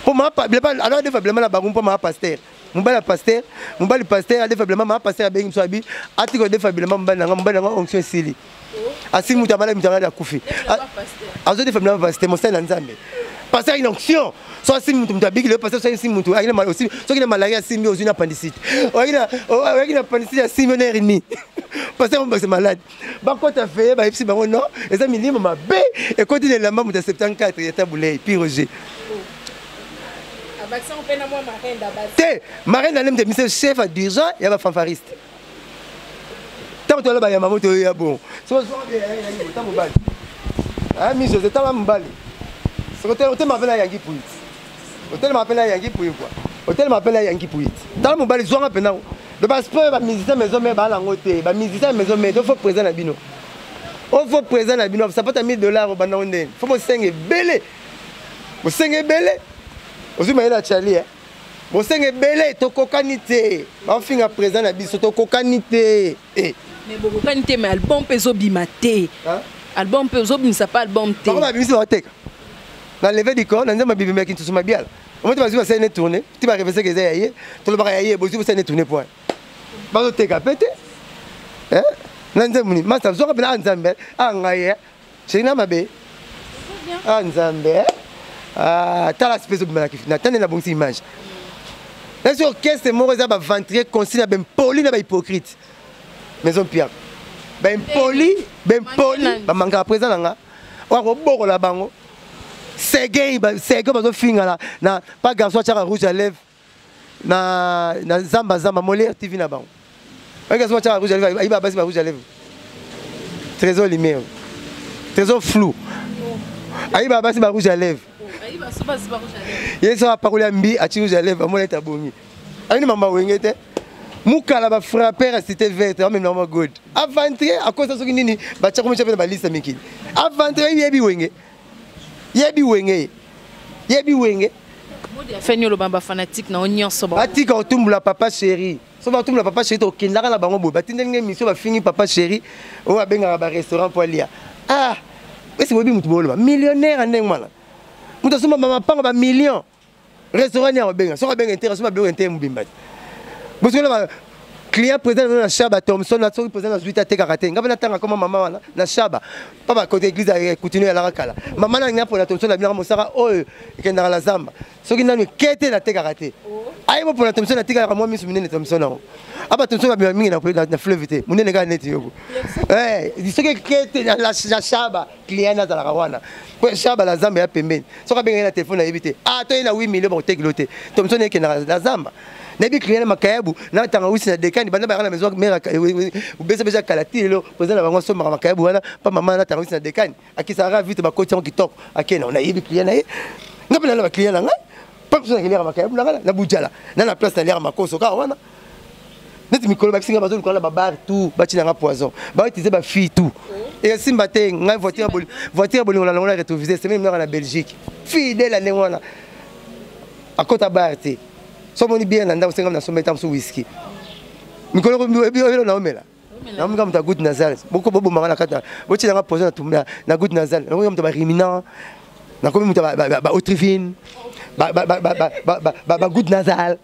mpo alors adefa bilamba na bango mpo maa pasteur, mobali ya pasteur, mobali pasteur adefa bilamba. Maa pasteur abengi biso, abi atika odefa bilamba mobali nanga, mobali nanga onction esili, asi mutu amala, mutu angadi akufi, azodefa bilamba. Pasteur, mosali na Nzambe, pasteur ayaki na onction. So asimbi mutu, mutu abiki lelo. Pasteur so asimbi mutu, soki na malaria asimbi, ozwi na appendicite. Oyaki na appendicite, asimbi na hernie. Pasteur mobakisa malade, bakota feye, bayebisi bango non, eza milimo mabe ekoti na elamba moto ya 74 ya tabulei. Pi Roger te, marraine ane moto emise chef ya dirigeant ya bafanfariste. Ntango toyala bayamba moto oyo ya bon, ta mobali mi José, tala mobali, otema mpe na yangi puit, otelema mpe na yangi puit kua, otelema mpe na yangi puit. Tala mobali, zwanga mpena do baspo. Bamusicien Maison Mère baa nango te, bamusicien ya Maison Mère to faut présent na bino, o faut présent na bino. Sapata 1000 $, obandango ndeni? Faut bosenga ebele, bosenga ebele. Ozwi mayele ya Chali, bosenga ebele. Tokokani te, bafinga président na biso, tokokani te. Mais bokokani te, mais album mpe ezobima te, album mpe ozobimisa mpe album te. Bango babimisi, baoteka na leve du corps na nzambe abibimaki ntusu mabiala. Omoti bazwi, basali ne tourne ti bareveseke eza ya ye. Tolobaka ya ye, bozwi, bosali ne tourne point, bazoteka mpe te na nzembo nini. Masa zwaka mpena a Nzambe a ngai chéri na mabe a Nzambe. Tala sipe ezobima na tande, nabongisi image nasi. Orchestre moko eza baventrier consi na bempoli na bahypocrite. Maison Piaka bempoli, bempoli bamankaka présent na nga oyo akobokola bango. Seguin, seguin bazofinga na pa garçon atiaka rouge à lèvre na zamba zamba Molière TV na bango. Oyo garçon atiaka rouge à lèvre, ayiba basi ba rouge à lèvre, Trésor Lumière, Trésor Flou, ayiba basi ba rouge à lèvre. Ye so apakoli ya mbi, ati rouge à lèvre, amona ete abongi. Ayini mama wenge te, mukala bafrapper ya Cité Verte, amemela ma god aventre akosa soki nini, batia komi mpe na baliste ya mikili. Aventre yebi wenge, yebi wenge, yebi wenge. Feni oloba bafanatique na yo nyonso. Batika kotumbula papa chéri. So batumbula papa chéri, tokendaka na bango boye. Batindeli ngai émission, bafingi papa chéri oyo abengaka barestaurant mpo alia. Ah, esi boyebi motu booloba millionnaire ndenge wana, moto asomba bamapango bamillion, restaurant ni akobenga? Soki abenga intere, asomba biloko intere mobimba te. Bosoki client président na Shaba Thomson, soki président nazwi te, atekaka te. Ngai mpe natanga koma mama wana na Shaba mpa bakote église continue alaka kala. Mama na ngai mpona Thomson nabinaka mosaka oyo ekendaka na zamba. Soki nanu eke te, natekaka te. Ayebo mpona Thomson natikaka mwa miso minene. Thomson yango aba Thomson babima mingi na fleuve te, monene kaka neti yoko. Soki eke te na Shaba, client nazalaka wana po Shaba na zamba ya pembeni. Soki abengaki na telefone, nayebi te. Ah, toye na 8 million, bakotekilo te. Thomson ekendaka na zamba, nayebi client na makayabu na tangawisi na dekani. Banda bayaka na Maison Mère obesa kala ti lelo, président na bango asombaka makayabu wana mpa mama na tangawisi na dekani, akisaka vite, bakoti yango kitoko, akende. Nayebi client na ye. Nga mpe nana baclient na ngai mpa biso nakeliaka makayabu na ngai na bujala na place naliaka makoso kaka wana. Neti mikolo bakisi ngai, bazoluka na babar tout, batinanga poison, bautilize bafille tout, esimba te. Ngai voiture ya bolingo na longo na rétroviseur semaine minaka na Belgique. Fidèle ya ndenge wana akota bar te. So omoni bien na ndako, senga nasomba eta mosu whisky. Mikolo ebelo naomela, naomika moto ya goutte nasale. Bobomanga na kati, botinanga poison na goutte nasale. Nakomika moto ya baruminant, nakomi moto ya baotrivine, bagoutte nasale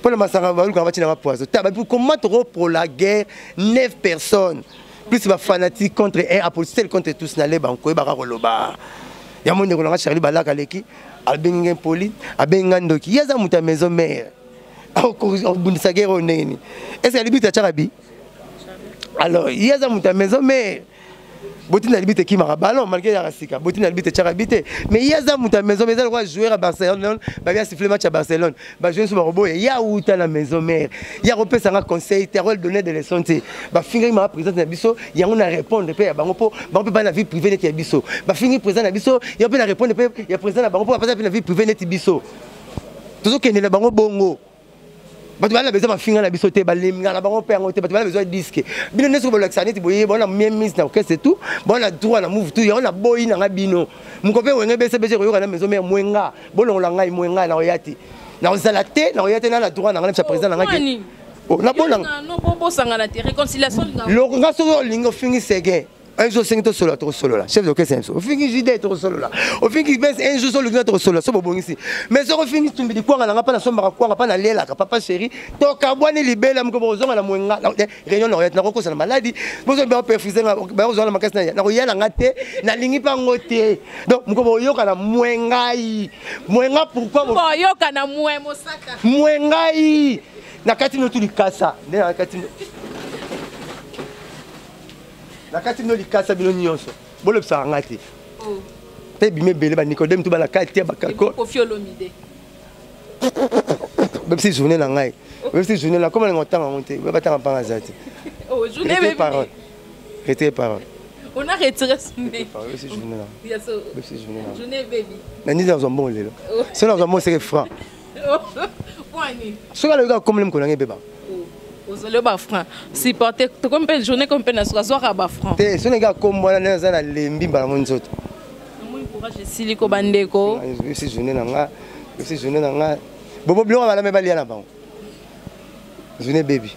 mpona masanga. Balukaka batinanga poison. Ta comment toko la guerre, 9 personnes plus bafanatique contre un, apostle contre tous. Naleba nkoyebaka koloba yango. Ndeko nanga Charlie Balaka aleki. Abengi ngai poli, abengi ngai ndoki. Ye aza moto ya maison mère. Akobundisa guerre oyo ndenge nini? Est-ce que alibi tachaka bi? Alors, ye aza moto ya maison mère. Botina libi te kimaka ballon malgré yaka sika. Botina libi te tchaka bi te. Mais ye aza moto ya maison mère, eza lokola joueur ya Barcelone, ba siffler match ya Barcelone. Ba joueur so bakoboya, ya uta na maison mère. Ya kopesa nga conseil te, akoki donner des leçons te. Ba fingaki ma présidente na biso, yango na répondre pe ya bango po bango pe ba na vie privée neti ya biso. Ba fingi président na biso, yango pe na répondre pe ya président na bango po ba pe na vie privée neti biso. Tozokende na bango bongo. Bato bana besoin mafinga na biso te, balinga na bango mpe yango te. Bato bana besoin disque. Bino nyonso bolakisa neti boye, bona mise na orchestre tout, bona droit na move tout, yango na boyi na nga bino. Moko mpe wenge bese bese koyoka na maison mère mwenga, bolongola ngai mwenga na oya te. Na ozala te, na oya te na droit na nga na président na nga ke. Oh, na bona. Non, bo sangana te, réconciliation linga. Loko nga soki olingi ofingi seguin. Un jour osengi tosolola, tokosolola. Chef d'orchestre na biso ofingi jude, tokosolola. Ofingi bes, un jour soki olingi tokosolola, so bobongisi. Mais soki ofingi tumbi likwanga na nga, mpa nasombaka kwanga, mpa nalelaka papa chéri, tokabwani libela. Moko bokozonga na mwenga réunion na oyati, nakokosa na maladi, bozo baperfuse nga, bakozonga na makasi na nakoya na nga te, nalingi mpa ngo te. Donc moko boyoka na mwengai mwenga, pourquoi boyoka na mwe mosaka mwengai na kati no tu likasa nde na kati na kati bino likasa bino nyonso bolobisaka nga te mpe bima ebele banicodeme to bana kati ya bakako bebisi journée na ngai, bebisi journée na koma nango ntanga yango te, batanga mpanga aza te. Retire parole, retire parole. On a retiré son nez. Bebisi journée na bebisi journée na journée baby. Na nini nazwa mbongo lelo? Soki nazwa mbongo seke franc. Soki alobi kaka komele mokolo yango ebeba. Ozali bafranc supporte tokomi mpe journée komi mpe na suka, azwaka bafranc te. Soki kaka kombo wana, nde naza na lembi mbala mo nzoto. Namoni courage esili ko bandeko. Bebisi journée na nga, bebisi journée na nga. Bobo biloko balame balia na bango, journée baby.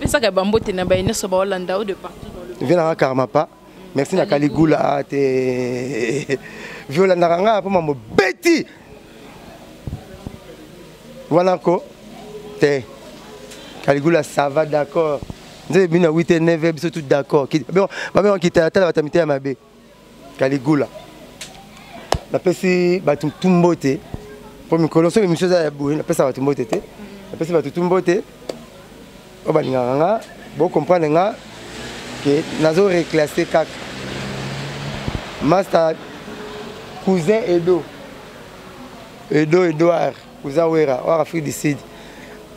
Pesaka bambote na baye nyonso baolanda o de partout dans le monde. Vie na nga karma pa. Merci na Caligula te violandaka nga mpo mambo beti wana ko te. Caligula, ça va, d'accord. Nzembe bino ya 8 9 biso tout d'accord. Babenga kitala tala bato ya mitema mabe. Caligula, napesi bato tu mbote mpo mikolo soki émission eza ya boye, napesa bato mbote te. Napesi bato tu mbote oyo balingaka nga, bocomprendre nga ke nazo reclasse kaka. Master cousin Edo, Edo Edouard, cousin Wera oyo Afrique du Sud,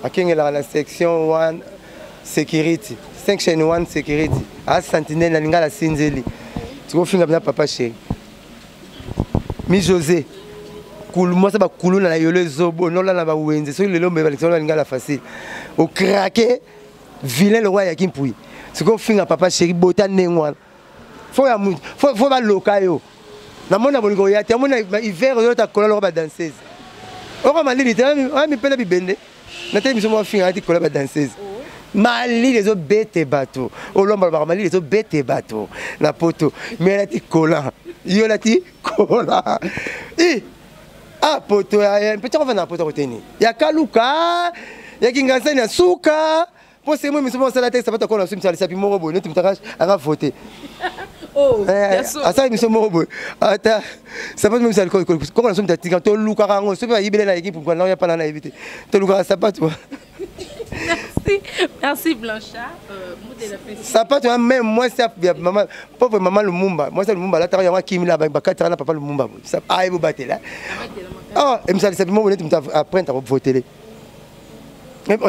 akengelaka na section 1 security, section 1 security, a sentinelle na lingala sinzeli. Tikofinga bina papa chéri mi José kulu mwasa bakuluna na yolo ezobo nola na bawenze. Soki lelo mbe balekisa na lingala facile, okrake vilain le roi yaki mpui. Soki ofinga papa chéri bota ndenge wana, fo baloka yo. Namona bolingo ya te, amona hiver oyo takola loko badanseuse oko malili te, oya mipela bibende na te. Biso mwa finga ati kola badanseuse, malili ezobete bato olomba lobaka, malili ezobete bato na poto. Me alati kola, yo olati kola i ah poto mpe tiako vanda na poto akoteni ya kaluka ya kingansani ya suka mpo semo miso mosala te. Sapato akona so misala sapi moko boye neti moto anga vote asala miso moko boye, ata sapato misala koko na so moto atika. Tolukaka yango soki bayibele na ekipe na ya pana nayebi te, tolukaka sapato. Merci, merci Blanchard. Sapato ya même mwasi ya mama, pauvre mama Lumumba, mwasi ya Lumumba alataka yango, akimila bakataka na papa Lumumba ayebi obatela emisala sapi moko neti moto aprente akovotele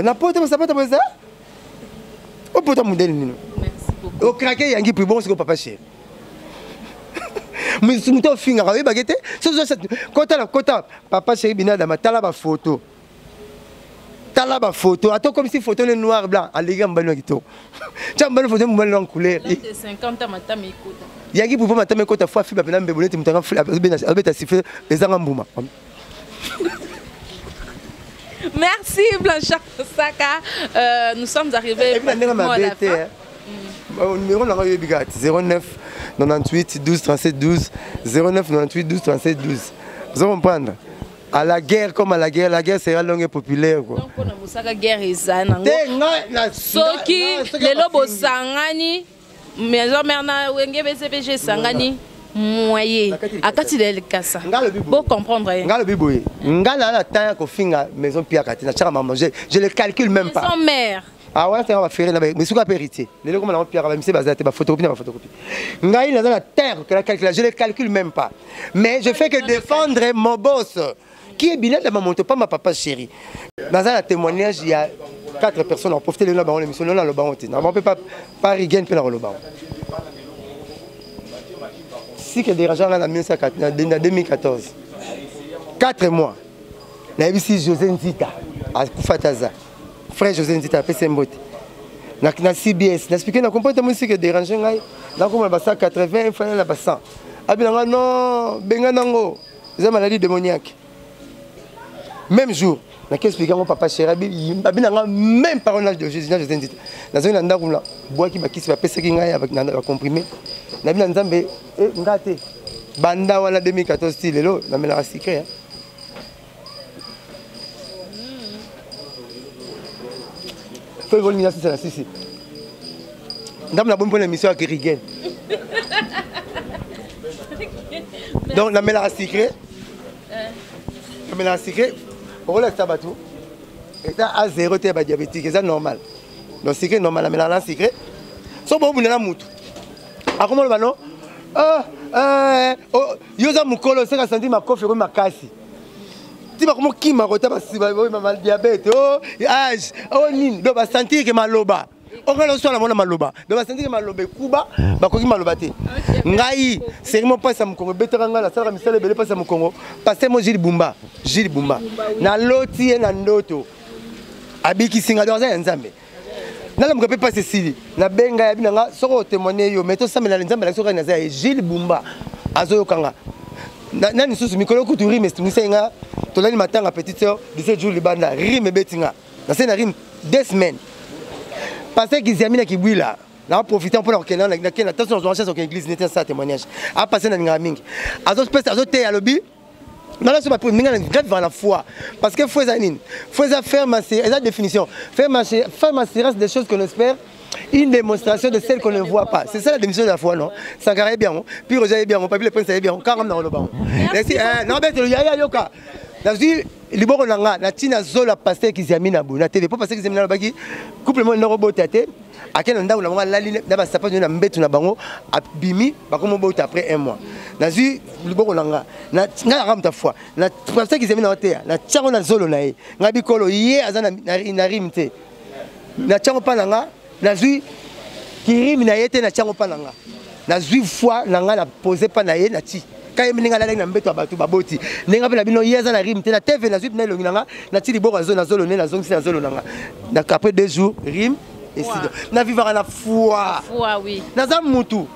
na poto. Basapato boza opota modele nini okrake yangi pri bongo. Sikoyo papa chéri, moto ofingaka oyebaki te. Kota kota papa chéri binadama, tala bafoto, tala bafoto. Ata okomisi foto ne noir blanc, aleki ya mobali na kitoko. Tia mobali foto, mobali na couleur yangi pupo matama ekota fo afiba mpena mbebo neti moto azobeta siffle ezanga mbuma. Merci Blanchard Saka. Nous sommes arrivés pratiquement à la fin. Numéro nanga oyebi kaka 09 98 12 37 12, 09 98 12 37 12. Vous comprendre? À la guerre comme à la guerre, la guerre sera longue et populaire quoi. Donc on a mosaka guerre eza nango. Soki lelo bosangani, maison mère na Wenge BCBG esangani. Moyen akati de likasa. Bo comprendre ye. Nga lobi boye. Nga na na temps ya kofinga maison piaka te na chaka maman je je le calcule même pas. Maison mère. Ah ouais, c'est va faire na mais suka héritier. Lelo comme na piaka ba mise bazate ba photocopie na ba photocopie. Ngai naza na terre que la calcule, je le calcule même pas. Mais je fais que défendre mon boss qui est bilan de ma moto pas ma papa chéri. Naza na témoignage il y a quatre personnes ont profité de la bango l'émission na lobango te. Na bango pas pas rigaine pe na lobango. Si que dérangeant na 2014. 4 mois. Nayebisi José Nzita akufa taza. Frère José Nzita apesi mbote. Na, na CBS, na expliqué na comprendre moi que déranger ngai. Na koma ba 180 fana na ba 100. Abi na non, benga nango. Eza maladie démoniaque. Même jour, na ke expliqué ngo papa chéri abi abi na nga même parole de Jésus na José Nzita. Nazongi na ndako na bwaki bakisi bapesaki ngai avec na ba comprimé. Na bina Nzambe eh nga te. Banda wana 2014 ti lelo namelaka sucré hein. Soki olingi nasisa na sisi ndambo nabomi mpona émission ya kirigen donc namelaka sucré namelaka sucré okolakisa bato eza a zéro te ya badiabétique eza normal donc sucré normal namelaka na sucré so bobunda na mutu akomoloba no ah, eh, oh, yo oza mokolo oseka santi makofi ekomi makasi ti bakomokima kota badiabete o oh, age o oh, nini donc basentir ke maloba okala oswala mona maloba donc basentir ke maloba ekuba bakoki maloba te ngai serimo mpasi ya mokongo ebetaka ngai nasalaka misala ebele mpasi ya mokongo paster mo gile bumba gile bumba naloti ye na ndoto abikisi ngai donc aza ya nzambe nalamuka mpe mpasi esili nabenga ya bina nga soki otemoigne yo mai tosambela na nzambe alakisi okani naza ye gile bumba azoyoka nga na lisusu mikolo kutu rime etungisaki nga tolali matanga petite sœur 17 jours libanda rime ebeti nga nasali na rime deux semaines pasteur kiziami na kibwila na profite mpo na kokende nakende attention nazwaka chance okende église neti asala témoignage apase na lingaka mingi azopesa azoteya alobi nala so baprime ndenge na vivre na foi parce que foi eza nini foi eza ferme eza définition ferme ferme assurance des choses qu'on espère une démonstration de celle qu'on ne voit pas. C'est ça la démission de la foi, non Sankara est bien, puis Roger est bien, Papi le Prince est bien, Karam na oloba. Merci, non, ben, ya yoka. Nazui liboko na nga, na tina zola pasteur Kiziami na bu, na TV, po pasteur Kiziami na lobaki couple mo ndako bota te. Akende na ndako na bango alali na ba sapato na mbetu na bango abimi bakomo bota après un mois. Nazui liboko na nga, na nga na ramta foi. Na pasteur Kiziami na oteya, na tiango na zolo na ye. Nga bikolo ye aza na na rime te. Na tiango pa na nga, nazui kirimi na ye te na tiango pa na nga. Nazui foi na nga na poser pa na ye na ti. Kayembi ndenge alalaki na mbeto ya bato baboti ndenge mpe na bino ye aza na rime te na tv nazwi na elongi na nga nati liboko azo na zolo nde nazongisi na zolo na nga donc après deux jours rime esili na vivaka na foi oui. Naza mutu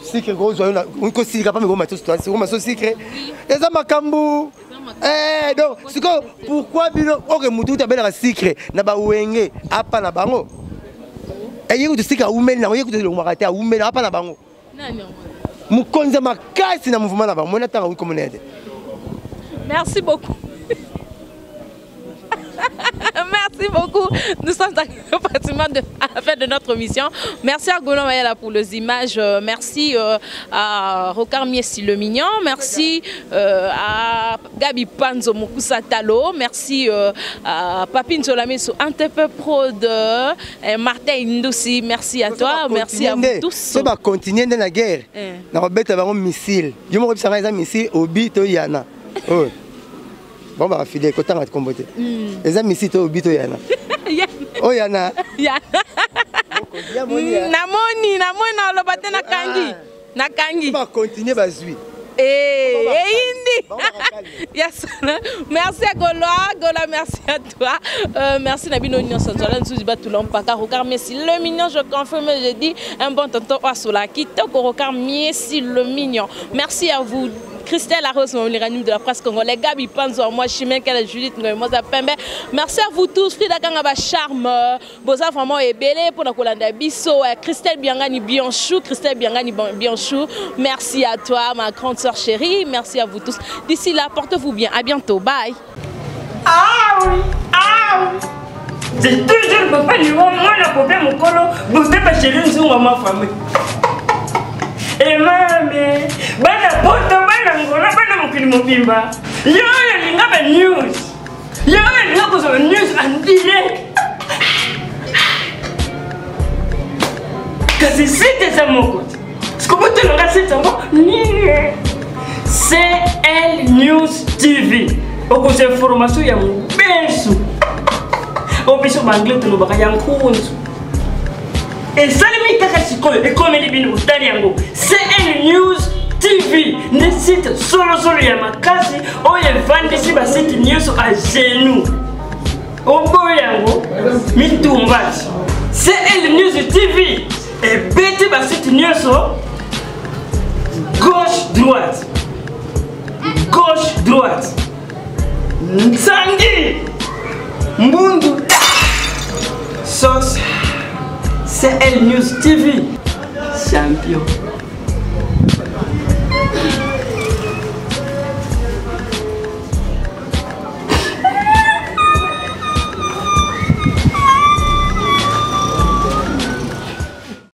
sikre kozwa yo kosilika pambe koma so sikre eza makambo. Eh, donc sikoyo pourquoi bino oke mutu kutu abelaka sikre na bawenge apa na bango eye kutu sikre awumeli nango ye kutu elongwaka te awumeli apa na bango mokonzi ya makasi na mouvement na bango mona ntango awi te. Merci beaucoup. Merci beaucoup. Nous sommes pratiquement de, à la fin de notre mission. Merci à Golan Mayala pour les images. Merci à Rocard Miessi le Mignon. Merci à Gabi Panzo Mokusa Talo. Merci à Papine Zolameso Antepe Prod. Martin Ndoussi. Merci à toi. Merci à vous tous. Ça va continuer dans la guerre. Na robeta bango missile. Yo moko bisanga eza missile obi to yana. Oh. Bon ba fidèle kotanga kombo te. Eza missile to obi to yana. Oh yana. Namoni, namoni na oloba te nakangi. Nakangi. Ba continuer bazui. Eh, Indi. Yes. Merci à Goloa. Goloa, merci à toi. Merci Nabino Nyonso. Nzola Nzuzi Batula Mpaka. Rocard Messi le mignon, je confirme, je dis un bon tonton Oasola. Kitoko Rocard Messi le mignon. Merci à vous. Christelle Arros, mon de la presse congolaise, Gabi Panzo, moi, Chimène, Judith, Moza Pembe. Merci à vous tous. Frida Kanga Charme, Boza vraiment ebele pour la Kolanda Biso, Christelle Biangani Bianchou, Christelle Biangani Bianchou. Merci à toi, ma grande sœur chérie. Merci à vous tous. D'ici là, portez-vous bien. À bientôt. Bye. Ah oui, ah oui. C'est toujours papa Liwa, moi la problème au colo, vous êtes pas chérie, nous ma famille. Emame bana poto, bana Ngola, bana mokili mobimba, yo oyo olinga ba news, yo oyo olinga kozwa ba news en direct, kasi site eza moko te. Sikobotelanga site yango nini? CL News TV, okozwa information ya mobesu oyo biso baanglais tolobaka ya nkunzu. Esalemi kaka sikoyo, ekomeli bino, otali yango. CL News TV nde site solosolo ya makasi oyo evandisi basite nyonso a genou. Oboyo yango mitumba. CL News TV ebeti basite nyonso gauche droite, gauche droite, nsangi mbundu sauce. CL News TV champion.